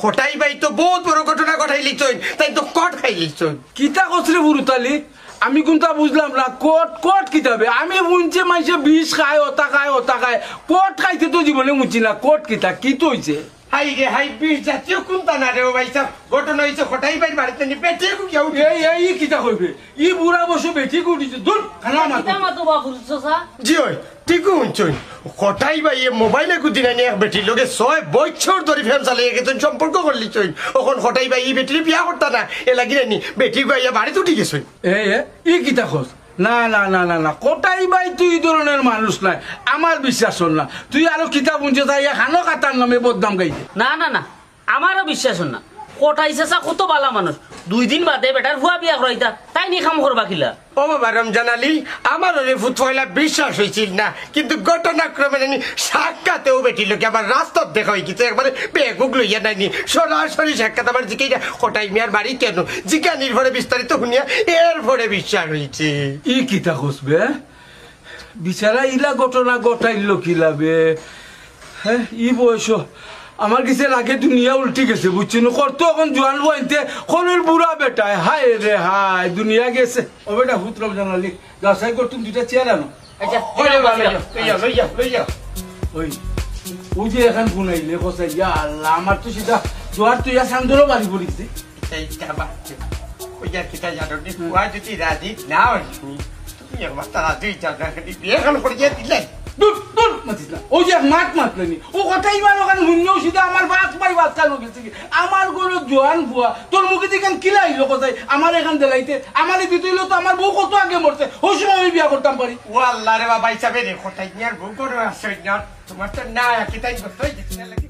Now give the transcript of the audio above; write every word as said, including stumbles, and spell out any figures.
কটাই ভাই তো বউত বড় ঘটনা ঘটাইলিছইন, তাইন তো কট খাইলিছইন। কিতা কছ রে বুরুতালি? আমি কুনতা বুঝলাম না। কট, কট কিতা বে? আমি হুনছি মাইনষে বিষ খায়, অতা খায়, অতা খায়। কট খাইতে তো জীবনে হুনছি না। কট কিতা? কিতা অইছে? হায় রে হায়, বিষ জাতীয় কুনতা না রে ও ভাইসাব। ঘটনা অইছে কটাই ভাইর বাড়িত নি বেটি এগু গিয়া উঠি। এই, এই, ই কিতা কইবে? ই বুড়া বয়সো বেটি এগু উঠিছে। দূর, খানা মাত। কিতা মাতো বা বুরুত চাচা? জি অয়, ঠিকউ হুনছইন। কটাই ভাইয়ে মোবাইল এগু দিনাইনি এক বেটির লগে ছয় বছর ধরি প্রেম চালাইয়া গেছইন, সম্পর্ক করলিছইন। অখন কটাই ভাই ই বেটিরে বিয়া করতা না, এরলাগি নাইনি বেটি এগু আইয়া বাড়িত উঠি গেছইন। এ, এ, ই কিতা কছ? না, না, না, না, না, কটাই ভাই তো ই ধরনর মানুষ নায়, আমার বিশ্বাস অর না। তুই আরো কিতা হুনছস, যাইয়া খানো কাতার নামে বদনাম গাইতে। না, না, না, আমারও বিশ্বাস অর না। কটাই চাচা কত ভালা মানুষ, দুই দিন বাদে বেটার ফুয়া বিয়া করাইতা, তাইন ই কাম করবা কিলা? ও বাবা রমজান আলী, আমার ওরে ফুত পয়লা বিশ্বাস অইছিল না, কিন্তু ঘটনাক্রমে নাইনি সাক্ষাতেউ বেটির লগে আমার রাস্তাত দেখা অইগেছে, একবারে বেগুক লইয়া নাইনি, সরাসরি সাক্ষাৎ। আমার জিকাইরা কটাই মিয়ার বাড়ি কেনে, জিকানির পরে বিস্তারিত হুনিয়া এর পরে বিশ্বাস অইছে। ই কিতা কছ বে? বিচারা ইলা ঘটনা ঘটাইল কিলা বে? হে, ই বয়সো আমার গেছে লাগে দুনিয়া উল্টি গেছে, বুঝছইন? করতো অখন জোয়ান ফুয়া ইনতে, করের বুড়া বেটায়, হায় রে হায়, দুনিয়া গেছে। ও বেটা, ফুত রমজান আলী, গাছাই করতুম দুইটা চেয়ার আনো। আচ্ছা, ওই রে বাবা, লইয়া, লইয়া, লইয়া, লইয়া। ওই, অউ যে এখান ফোন আইলে, কছাই, ইয়া আল্লাহ, আমার তো সিধা জোয়ার তো ইয়া সান্দরও বাড়ি পড়িছে। এইটা বাচ্চা। ওই আর কিতা জানো নি, ফুয়া যদি রাজি না অইনি, তুমি একবার তারা দুই জানা খালি বিয়া খান করিয়া দিলে। দূর, দূর, মাতিস না। অউ যে এক মাত মাতলে নি, অউ কথা ইমান অখান হুনিয়াউ সিধা আমার বাত ভাই বাত কানো গেছে কি? আমার ঘরো জোয়ান ফুয়া, তোর মুখে দি ইখান কিলা আইলো কছাই? আমার এখান দিলাইতে, আমারে দিতে অইলে তো আমার বউ কত আগে মরছে, অউ সময় আমি বিয়া করতাম পারি। ও আল্লাহ রে বাবা, হিসাবে রে, কটাই মিয়ার বউ ঘরো আছে না, তোমার তো না, কিতাই করতে অইছে না লাগি।